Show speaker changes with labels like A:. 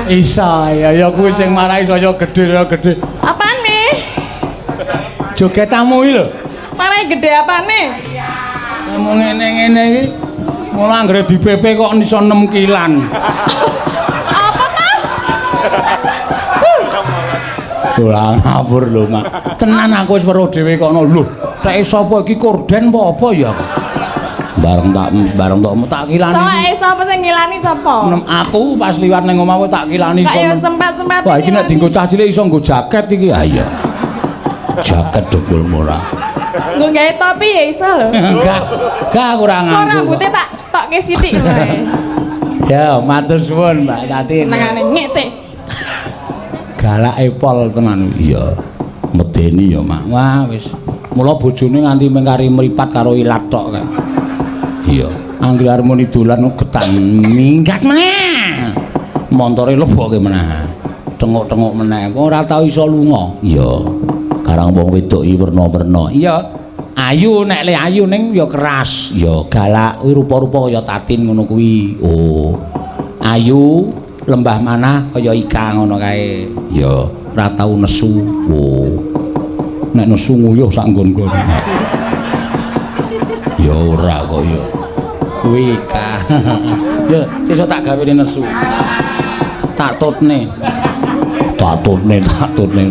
A: Isa ya ya kuwi sing marai saya gedhe saya gedhe.
B: Apane?
A: Joget tamu iki lho.
B: Marai gedhe apane?
A: Tamu ngene-ngene iki. Mula anggere di PP kok iso 6 kilan.
B: Apa ta?
A: Ora ngawur lho, Mak. Tenan aku wis weruh dhewe kono. Lho, teke sapa iki korden apa apa ya? Bareng tak kilani.
B: Soale sapa sing ngilani sapa?
A: Nem aku pas liwat ning omahku tak kilani.
B: Kok ya sempat-sempat.
A: Wah, iki nek dienggo cah cilik iso nggo jaket iki. Ha iya. Jaket dukul murah.
B: Nggo gawe topi ya iso lho.
A: Enggak, enggak aku ora
B: Kok
A: nganggo.
B: rambutnya tak tokke sithik wae.
A: Ya, matur suwun Mbak Tatin.
B: Senengane ngecek.
A: Galake pol tenan. Iya. Medeni ya, Mak. Wah, wis. Mula bojone nganti mengkari mripat karo ilat tok kae. Iya. Anggere arep muni dolan getan minggat meneh. Montore lebokke meneh. Tengok-tengok meneh. Kok ora tau iso lunga. Iya. Karang wong wedok iki werna-werna. Iya. Ayu nek le ayu ning ya keras. Ya galak kuwi rupa-rupa kaya Tatin ngono kuwi. Oh. Ayu lembah manah kaya Ika ngono kae. Ya, ora tau nesu. Oh. Nek nesu nguyuh sak nggon-nggon. Ya ora kok ya. Kuwi Ika. Ya, sesuk tak gawene nesu. Tak tutne. Tak tutne, tak tutne.